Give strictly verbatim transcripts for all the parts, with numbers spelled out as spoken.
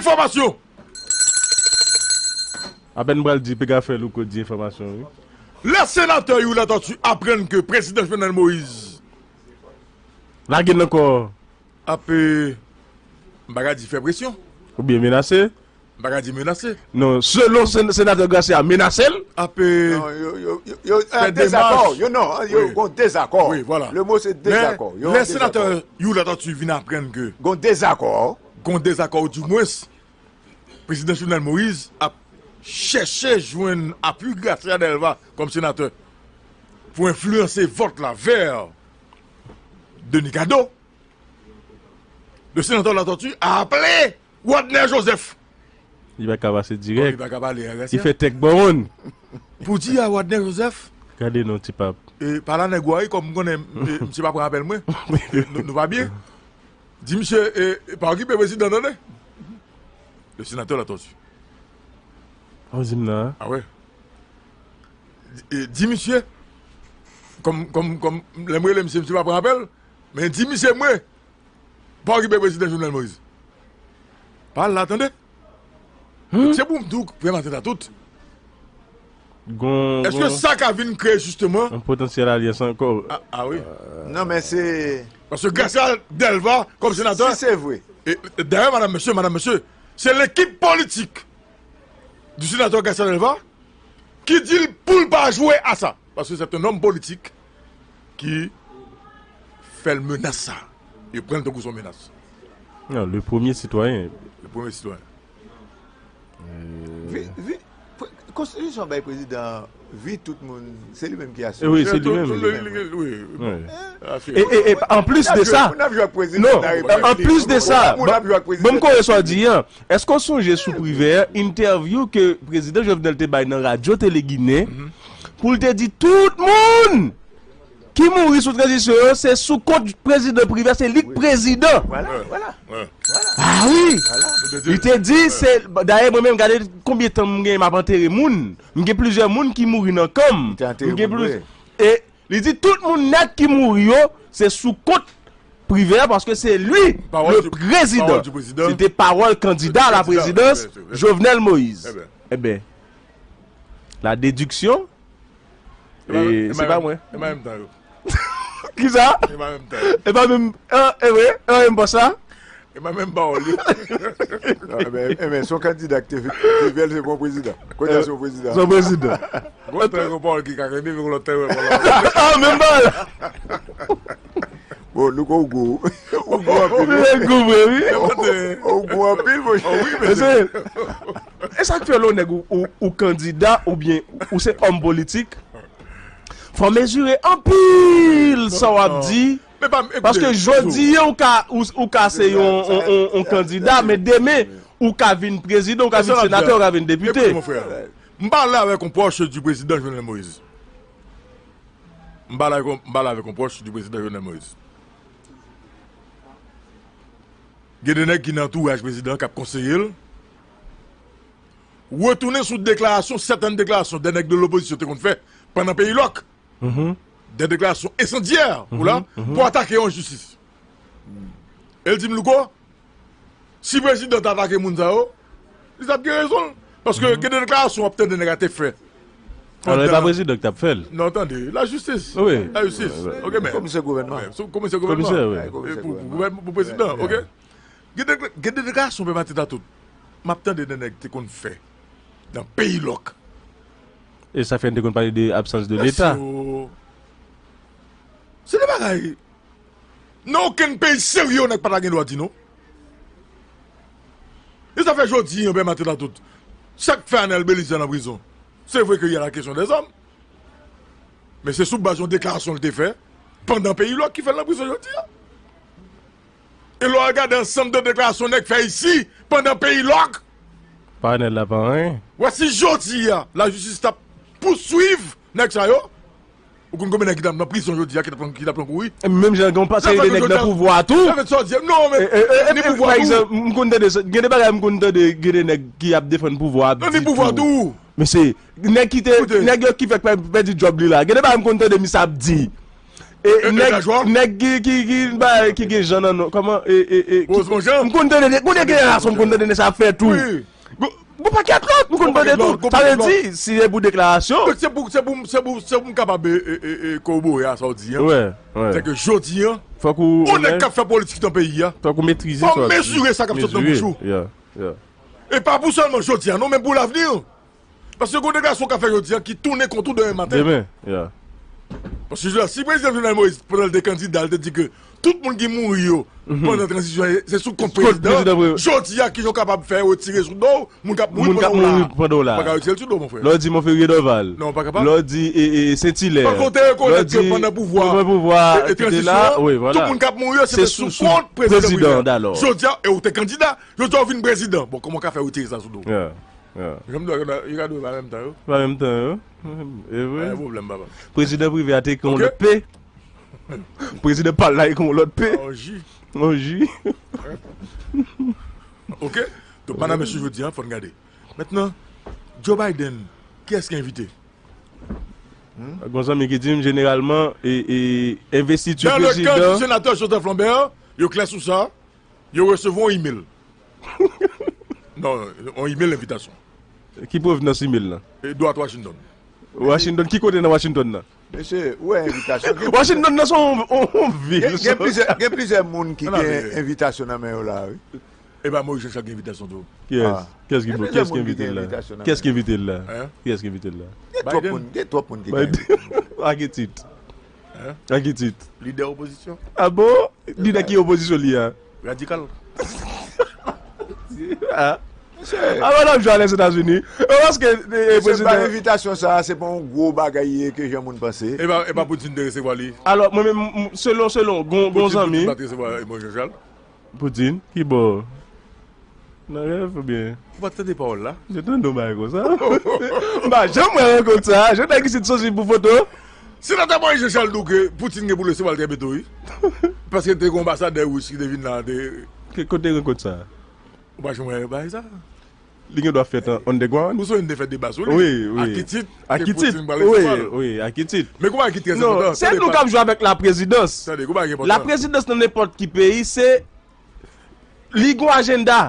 Enfòmasyon! Apèn m pral di, piga fè Louko di enfòmasyon, wi. Le sénateur Youri Latortue apprennent que président Jovenel Moïse Lage l ankò. Ap, euh, m pa ka di fè presyon. Oubyen menase. M pa ka di menase. Non, selon sen-, senatè Gracia, menase l. Ap, euh, non, yo, yo, yo, yo, fè demach. Dezakò. Yo, non, yo, wi, gon dezakò. Wi, vwala. Le mo se dezakò. Men, lè senatè Youri Latortue vin aprann ke gon dezakò. Gon dezakò, ou di mwens, prezidan Jovenel Moïse ap chèche jwenn apui Gracia Delva kòm senatè pou enfliyanse vòt la vè Denis Cadeau. Le sénateur Latortue a appelé Wadner Joseph. Li pa ka pase dirèk. Bon, li pa ka pale a Gracia. Li fè tèk bò moun. Pou di a Wadner Joseph. Gade non, ti pap. E, pa la nèg ou a ye, kòm m konnen, e, misye pa pran apèl mwen. Nou, nou pa byen. Di misye, e, e, pa okipe prezidan, tande. Le sénateur Latortue. Ou di m nan, a? A wè. E, di misye, kòm, kòm, kòm, lè m rele misye, misye pa pran apèl, men di misye mwen, pa okipe prezidan Jovenel Moïse. Pawòl la, tande. Hmm? Se pou m di w, premye maten ta tout. Gon, èske gon sa ka vin kreye jisteman yon potansyèl alyans ankò? A, a wi. Non, men se paske Gracia Delva, kòm senatè, si se vre. E, dayè, madam, mesye, madam, mesye, se lekip politik di senatè Gracia Delva ki di l pou l pa jwe a sa. Paske se yon nonm politik ki fè l menas sa. Yo pran l tankou se yon menas. Non, le premier citoyen. Le premier citoyen. Vi, vi, pre-, konstitisyon bay prezidan vi tout moun, se li menm ki asire. E wi, se li menm. Wi, wi. E, e, e, an plis de sa, non, an plis de sa, bon, m kore sa w di an, èske w sonje sou Privè, entèvyou ke prezidan Jovenel te bay nan radyo Tele Ginen, pou l te di tout moun ki mouri sou tranzisyon yo, se sou kont prezidan Privè, se li k prezidan. Vwala, vwala. A wi! Li te di, se, dayè, mwen menm, gade konbyen tan m gen m ap antere moun. M gen plizyè moun ki mouri nan kan m. M gen plizyè. E li di tout moun nèt ki mouri yo, se sou kont Privè, paske se li, le président. Se te pawòl kandida a la présidence, Jovenel Moïse. Eben, la déduction, e, se pa mwen. E pa menm tan yo. Kisa? E pa menm tan yo. E pa menm, e, e vre, e pa menm bòs la. E pa menm pawòl yo. Non, men, e, men, se yon kandida ki te, te vle se bon prezidan. Kounye a se yon prezidan. Se yon prezidan. Gon tan, gon pawòl ki ka kenbe, men gon lòt tan, gon lòt. A, menm pawòl. Bon, nou kon ou gou. Ou gou anpil, wi. Ou gou vre, wi. Ou gou anpil, monchè. Mesye, e sa k fè lè w nèg ou, ou, ou kandida oubyen ou se òm politik, fò mezire anpil sa w ap di. Paske jodi a ou ka, ou, ou ka se yon, yon, yon, yon kandida, men demen ou ka vin prezidan, ou ka vin senatè, ou ka vin depite. Ekoute, mon frè. M pale avèk yon pwòch di prezidan Jovenel Moïse. M pale avèk, m pale avèk yon pwòch di prezidan Jovenel Moïse. Gen de nèg ki nan antouraj prezidan k ap konseye l. Retounen sou deklarasyon, sètèn deklarasyon de nèg de lopozisyon te konn fè pandan peyi lòk. De deklarasyon ensandyè, ou la, pou atake yon enjistis. E l di m, Louko, si prezidan t atake moun sa yo, li t ap gen rezon l. Paske gen de deklarasyon w ap tande nèg la te fè. Alò, e pa prezidan ki t ap fè l. Non, tande, lajistis. Wi. Lajistis. Wi, wi. Oke, men. Komisè gouvènman. Wi, sou komisè gouvènman. Komisè, wi. Wi, komisè gouvènman. Pou, pou, pou prezidan, oke? Gen de, gen de deklarasyon Pè Maten Tatout m ap tande de nèg te konn fè nan peyi lòk. E sa fè n te konn pale de absans de Leta. Se de bagay. Nan okenn peyi serye, yon nèg pa ta gen dwa di non. E sa fè jodi a, Pè Maten Tatout, sa k fè Arnel Belizaire nan prizon, se vre ke y a la kesyon dèzòm. Men se sou baz yon deklarasyon l te fè pandan peyi lòk ki fè l nan prizon jodi a. E lè w al gade ansanm de deklarasyon nèg fè isi pandan peyi lòk, pa Arnel la pa anyen. W a si jodi a, lajistis t ap pouswiv nèg sa yo, ou konn konbyen nèg ki t ap nan prizon jodi a, ki t ap pran, ki t ap pran kouri? E menm jan gen yon pakèt de nèg nan pouvwa a tou. Sa fè sa w di, non, men, e, e, e, ni e, pouvwa pa tou. Egzanp, m konn tande, gen de bagay m konn tande, gen de nèg ki ap defann pouvwa a ap di tou. Non, ni pouvwa tou. Men se nèg ki te, nèg yo ki fèk pè-, pèdi djòb li la. Gen de bagay m konn tande misye ap di. E, e, nèg, nèg ki, ki, ki, ba, ki gen Jan nan non. Kòman, e, e, e, ki, Rosemond Jan. M konn tande, kote gen ason, m konn tande nèg sa ap fè tou. Wi. Gon, gon pakèt lòt, m konn tande tou. Sa vle di, si se pou deklarasyon. Se pou, se pou, se pou, se pou m kapab, e, e, e, e, kowobore a sa w di an. Wè, wè. Se ke jodi an, fòk ou, ou nèg k ap fè politik nan peyi a. Fòk ou metrize sa w ap di. Fò w mezire sa k ap sot nan bouch ou. Yeah, yeah. E pa pou sèlman jodi an, non, men pou lavni. Paske gon deklarasyon w ka fè jodi an ki tounen kont ou demen maten. Demen, yeah. Paske jodi an, si prezidan Jovenel Moïse, pandan l te kandida, l te di ke tout moun ki mouri yo pandan tranzisyon an, se sou kont prezidan an. Jodi a, kijan w kapab fè retire sou do w moun k ap mouri pandan w la? Moun k ap mouri pandan w la. Pa ka retire l sou do w, mon frè. Lè w di Monferrier Dorval. Non, pa kapab. Lè w di, e, e, Saint-Hilaire. Fòk ou te rekonèt ke pandan pouvwa, pandan pouvwa e, e tranzisyon an, tout moun k ap mouri yo, se te sou kont prezidan an. Jodi a, e ou te kandida, jodi a ou vin prezidan. Bon, kòman w ka fè retire sa sou do w? Yeah. Yeah. Janm dwe, yo ka dwe pa menm tan yo. Pa menm tan yo. E vre. Pa gen pwoblèm, papa. Prezidan Prive a te ekri yon lòt P. Prezidan pa l la ekri yon lòt P. Yon ji. Yon ji. Ok. Donk, madanm, mesye, jodi a, fò n gade. Mentnan, Joe Biden, kiyès ki envite? Gon zanmi ki di m, jeneralman, e, e, envestiti prezidan. Dans le cas du sénateur Joseph Lambert, yo klè sou sa. Yo resevwa yon imèl. Non, yon imèl envitasyon. Ki pwovenans imèl lan? Edward Washington. Washington, ki kote nan Washington nan? Mesye, ou wè envitasyon. Washington nan se yon, yon, yon vil. Gen, gen plizyè, gen plizyè moun ki gen envitasyon nan men yo la, wi. E pa Moïse Jean Charles gen envitasyon tou. Kiyès? Kiyès ki, kiyès ki envite l la? Kiyès ki envite l la? Kiyès ki envite l la? Gen twòp moun, gen twòp moun ki gen envitasyon. A ki tit? Hein? A ki tit? Lidè opozisyon. A bon? Lidè ki opozisyon li a? Radikal. Ah. Avan n ap jwe a Lèzetazini. E paske, e, prezidan. Se pa envitasyon sa, se pa yon gwo bagay ye ke jan moun panse. E pa, e pa Poutine te resevwa li. Alò, mwen menm, m, selon, selon, gon, gon zanmi. Poutine pa te resevwa Moïse Jean Charles. Poutine, ki bò? Nan rèv oubyen? Ou pa t tande pawòl la? Je tande yon bagay konsa. M pa janm wè rankont sa. Je nèg isit sansib pou foto. Senatè Moïse Jean Charles di w ke Poutine gen pou l resevwa l trè byento, wi. Paske te gen yon anbasadè ris ki te vin la, te. Ke, kote rankont sa? Ou pa janm wè bagay sa? Li gen dwa fèt an underground. Ou sonje n te fè deba sou li. Wi, wi. A ki tit? A ki tit? Poutine pral resevwa l? Wi, wi, a ki tit? Men gon bagay ki trè enpòtan. Non, se nou k ap jwe avèk laprezidans. Tande, gon bagay ki enpòtan. Laprezidans nan nenpòt ki peyi, se li gon ajanda.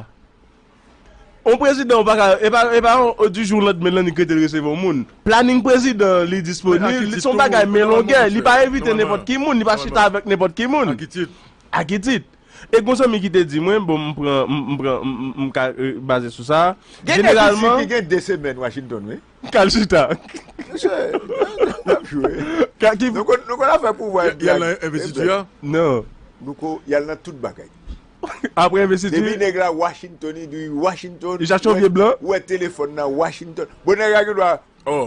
On prezidan, ou pa ka, e pa, e pa on, du jour au lendemain, l annik rete l resevwa yon moun. Planning prezidan, li disponib, li se yon bagay men longè, li pa envite nenpòt ki moun, li pa chita avèk nenpòt ki moun. A ki tit? A ki tit? E gon zanmi ki te di mwen, bon, m pran, m, m pran, m, m, m ka, e, baze sou sa. Gen nèg isit ki gen de semèn Washington, wi. K al chita. Mesye, n ap jwe. Ka ki. Nou konn, nou konn afè pouvwa. Y, y al nan envestiti a? Non. Nou ko, y al nan tout bagay. Apre envestiti. Depi nèg la Washington, li di Washington. Li chache yon vye blan. Ou wè telefòn nan Washington. Bon, nèg la gen dwa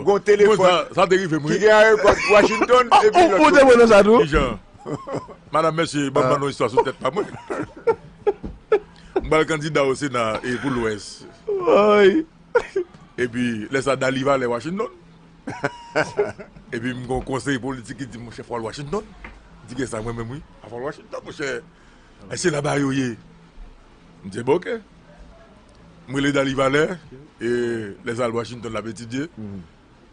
gon telefòn sa, sa te rive m, wi. Ki gen arekòd Washington, epi lòt kote. Ou te wè nan sa tou? Kijan? Madanm, mesye, ban m ban nou istwa sou tèt pa mwen. M pral kandida o Sena e pou Lwès. Woy. Epi, lè sa, Daly Valet Washington. Epi, m gon konseye politik ki di, monchè, fò w al Washington. M di, gen sa, mwen menm, wi. A fò w al Washington, monchè. E se laba yo ye. M di, bon, ok. M rele Daly Valet, e lè sa, l Washington, l ap etidye.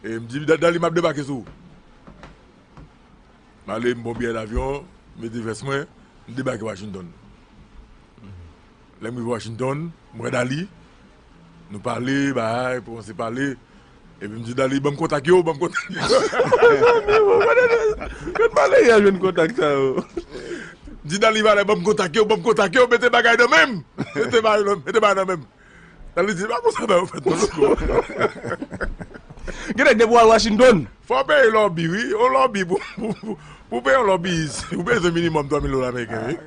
E m di, Da-, Daly, m ap debake sou ou. M ale, m pran biyè davyon, m mete vès mwen, m debake Washington. Lè m rive Washington, m wè Daly, nou pale, bagay, kòmanse pale. Epi m di Daly, ban m kontak yo, ban m kontak yo. Kot Valerya jwenn kontak sa yo? M di Daly Valet, ban m kontak yo, ban m kontak yo, mete bagay nan men m. Mete bagay nan, mete bagay nan men m. Sa vle di, se pa konsa bagay yo fèt non, loko. Gen nèg depi w al Washington. Fò w peye lòbi, wi. Yon lòbi pou, pou, pou, pou peye yon lòbiyis, ou bezwen minimòm twa mil dola ameriken, wi.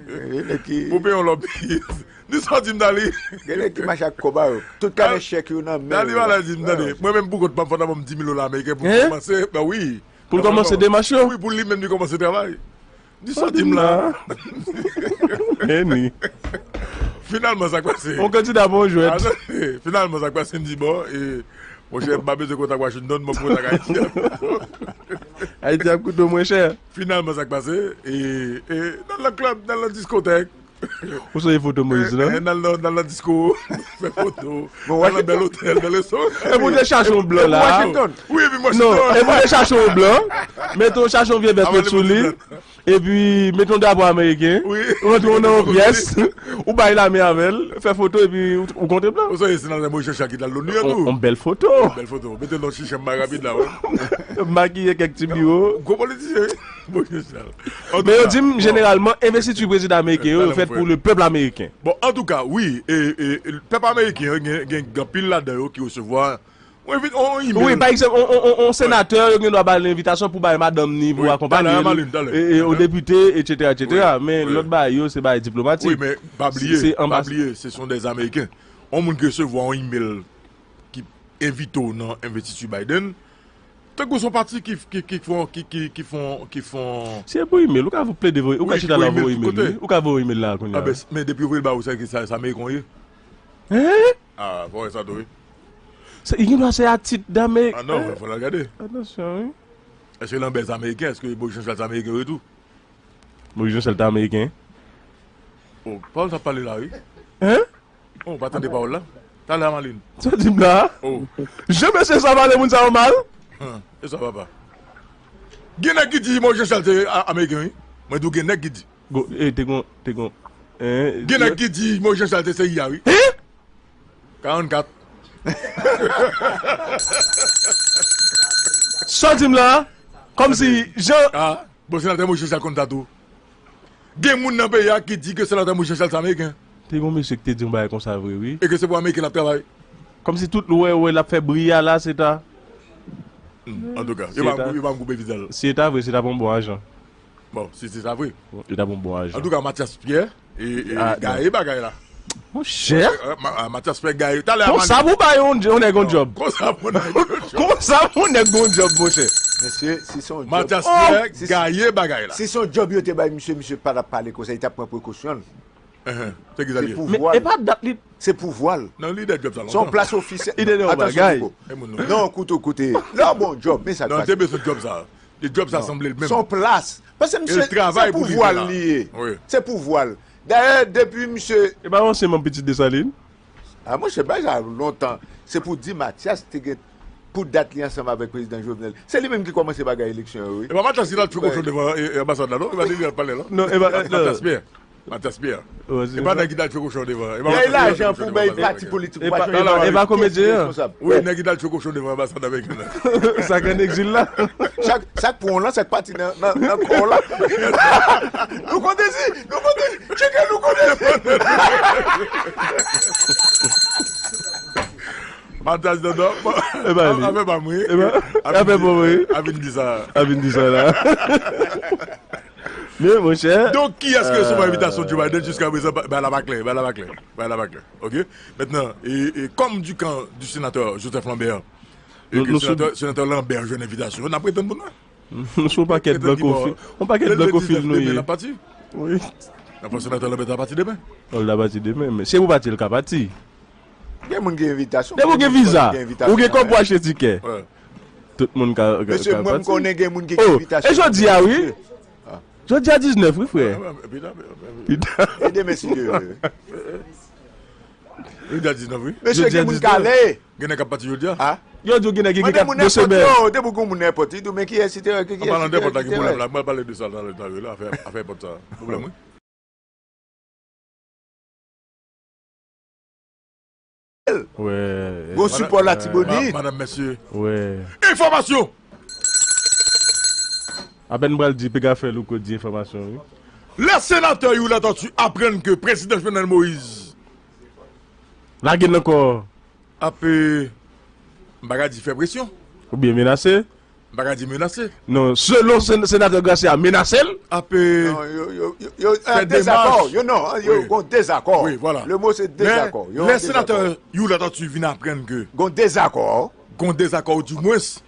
Pou peye yon lòbiyis. Di sa w di m, Daly. Gen nèg ki mache ak kòb a yo. Tout kanè chèk yo nan men yo. Daly Valet di m, tande, mwen menm pou kont pa m, fò w ta ban m dis mil dola ameriken pou m kòmanse. Ben wi. Pou l kòmanse demach yo? Wi, pou li menm li kòmanse travay. Di sa w di m la. Eni. Finalman, sa k pase? On kandida bon jwèt. Finalman, sa k pase, m di, bon, e, monchè, m pa bezwen kontak Washington, mwen kontak Ayiti a. Ayiti ap koute w mwen chè. Finalman, sa k pase? E, e, n al nan klèb, n al nan diskotèk. Ou sonje foto Moyiz lan? N al nan, n al nan disko, fè foto, n al nan bèl otèl, bèl restoran. Epi w te chache yon blan la. Wi, epi m Washington. Non, epi w te chache yon blan. Mete w chache yon vye vès met sou li. Epi mete yon drapo ameriken. Rantre w nan yon pyès. Ou bay lamen avè l. Fè foto epi ou kontre blan. Ou sonje se nan lè Moyiz Janchal ki t al loni an tou. Yon bèl foto. Bèl foto. Mete l nan chichè m bay rapid la. Makiye kèk ti biwo. Gwo politisyen wi. Moyiz Janchal. Men yo di m jeneralman envestiti prezidan ameriken yo fèt pou le pèp ameriken. Bon, antouka, wi, e, e, pèp ameriken an gen, gen anpil ladan yo ki resevwa yon envi-, yon, yon imèl. Wi, pa egzanp, yon, yon, yon, yon senatè, yo gen dwa ba l envitasyon pou bay madanm ni, pou akonpanye l, e, e, yon depite, etsetera, etsetera. Men lòt bagay yo, se bagay diplomatik. Wi, men pa bliye, pa bliye, se son dèz Ameriken. Yon moun ki resevwa yon imèl ki envite w nan envestiti Biden, tankou se yon pati ki, ki, ki fon, ki, ki, ki fon, ki fon. Si e pou imèl, ou ka plede voye, ou ka chita la voye imèl, wi. Ou ka voye imèl la kounye a. A ben, men depi yo voye l ba ou, sa, sa, sa Ameriken w ye? Hein? Ah, fò wè sa tou wi. Se, li gen dwa se a tit dame. Ah non, fò l al gade. Atansyon wi. Èske l an bèz ameriken? Èske Moyiz Janchal se ameriken vre tou? Moyiz Janchal te ameriken? Oh, pawòl sa pale la wi. Hein? Oh, ou pa tande pawòl la? Talè a Malin. Sa di m la? Oh. Jan mesye sa pale moun sa yo mal? Hein, e sa papa. Gen nèg ki di Moyiz Janchal te a-, ameriken wi. Mwen di w gen nèg ki di. Go, e, te gon, te gon. Hein? Gen nèg ki di Moyiz Janchal te C I A wi. Hein? karannkat. Sa w di m la? Kòmsi jan. Ah, bon, senatè Moyiz Janchal konn sa tou. Gen moun nan peyi a ki di ke senatè Moyiz Janchal se ameriken. Te gon mesye ki te di yon bagay konsa vre wi. E ke se pou ameriken l ap travay. Kòmsi tout lè w wè l ap fè bri a la, se ta. Hmm, antouka, yo pa, yo pa koupe viza l. Si se ta vre, se t ap yon bon ajan. Bon, si se sa vre. Yo t ap yon bon ajan. Antouka, Mathias Pierre e, e gaye bagay la. Monchè. Mathias Pierre gaye. Talè a Malin. Konsa pou bay yon, yon nèg yon djòb. Konsa pou nèg yon djòb. Konsa pou nèg yon djòb, monchè. Mesye, si se yon djòb. Mathias Pierre gaye bagay la. Si se yon djòb yo te bay misye, misye pa t ap pale konsa, li t ap pran prekosyon l. Se pouvwa l. E pa dat li. Se pouvwa l. Non, li dèyè djòb sa lontan. Se yon plas ofisyèl. Ide de yon bagay. Non, koute, koute. Lè w bon djòb, men sa k pase. Non, te bezwen djòb sa. Djòb sa sanble l menm. Se yon plas. Paske misye, se pouvwa l li ye. Se pouvwa l. Dayè, depi misye. E pa yon senm an pitit Desalin? A monchè, bagay sa lontan. Se pou di Mathias te gen pou dat li ansanm avèk prezidan Jovenel. Se li menm ki kòmanse bagay eleksyon yo wi. E pa Mathias ki t al tchwe kochon devan anbasad la non? E pa li ki t al pale non? Non, e pa Mathias Pierre. Mathias Pierre. E pa nèg ki t al tchwe kochon devan. E pa Mathias ki t al tchwe kochon devan. Bay pati politik ou pa chwazi. E pa komedyen an. Wi, nèg ki t al tchwe kochon devan anbasad ameriken an. Sa k an egzil la. Sa k pran w lan, sa k pati nan kò w la. Nou konn dezi, nou konn dezi. Tcheke nou konn dezi. Mathias Dodò. Afè pa m wi. Afè pa m wi. A vin di sa. A vin di sa la. Men monchè. Donk kiyès ki resevwa envitasyon Joe Biden jiska prezan? Bagay la pa klè, bagay la pa klè, bagay la pa klè. Oke. Mentnan, e, e, comme du camp du sénateur Joseph Lambert, e ke senatè, senatè Lambert jwenn envitasyon, n ap ret tann pou n wè. Nou se yon pakèt blankofil. Yon pakèt blankofil nou ye. Wi. Nan fò senatè Lambert ta pati demen. Lè l ta pati demen. Men se pou pati l ka pati. Gen moun gen envitasyon. Depi w gen viza, ou gen kòb pou achte tikè. Tout moun ka, ka, ka pati. Mesye, mwen m konnen gen moun ki gen envitasyon. Oh, e jodi a wi. Jodi a diznèf wi, frè. Pita. E demen si Dye vle. Jodi a diznèf wi. Mesye, gen moun k ale. Gen nèg k ap pati jodi a. Yo di w gen nèg ki gen kat de semèn. Yo, depi w gen moun nan èpòt, li di w men kiyès ki te, kiyès ki te, ki te. An palan de èpòt la, gen pwoblèm la. Mwen pale de sa talè, talè la, afè, afè èpòt sa. Pwoblèm wi. Gon sipò Latibonit. Madanm, mesye. Enfòmasyon. Apèn m pral di piga fè Louko di enfòmasyon wi. Lè senatè Youri Latortue aprann ke prezidan Jovenel Moïse lage l nan kò ap, m pa ka di fè presyon. Oubyen menase. M pa ka di menase. Non, selon senatè Gracia menase l. Ap fè demach. Yo non, yo gon dezakò. Wi, vwala. Le mo se dezakò. Men lè senatè Youri Latortue vin aprann ke gon dezakò, gon dezakò oudimwens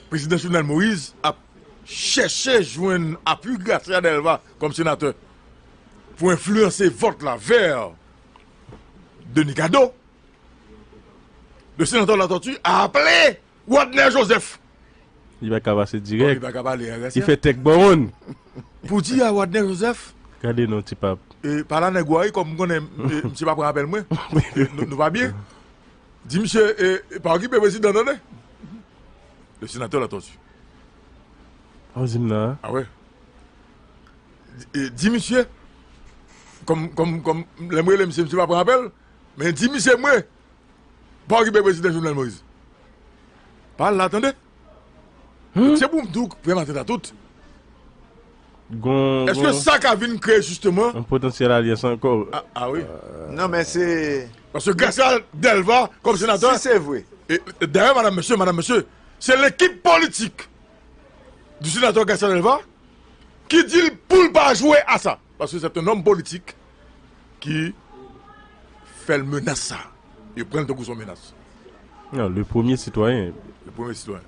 prezidan Jovenel Moïse ap chèche jwenn apui Gracia Delva kòm senatè pou enfliyanse vòt la vè Denis Cadeau. Le senatè Latortue a aple Wadner Joseph. Li pa ka pase dirèk. Li fè tèk bò moun. Pou di a Wadner Joseph Gade non, ti pap. E pa la nèg ou a ri, kòm m konnen e, misye pa pran apèl mwen. E, nou, nou pa byen. Di misye, e, e, pa okipe prezidan, tande. Le sénateur Latortue. Ou di m nan. Ah ouais. E, di misye, kòm, kòm, kòm, lè m rele misye, misye pa pran apèl, men di misye mwen, pa okipe prezidan Jovenel Moïse. Pa la, tande. Se pou m di w, premye maten ta tout. Gon, Èske sa ka vin kreye jisteman yon potansyèl alyans ankò. Ah, ah wi. Non, men se. Paske Gracia Delva, kòm senatè, Si se vre. e, e, dayè, madam, mesye, madam, mesye, se lekip politik di senatè Gracia Delva ki di l pou l pa jwe a sa. Paske se yon nonm politik ki fè l menas sa. Yo pran l tankou se yon menas. Non, le premye sitwayen. Le premye sitwayen.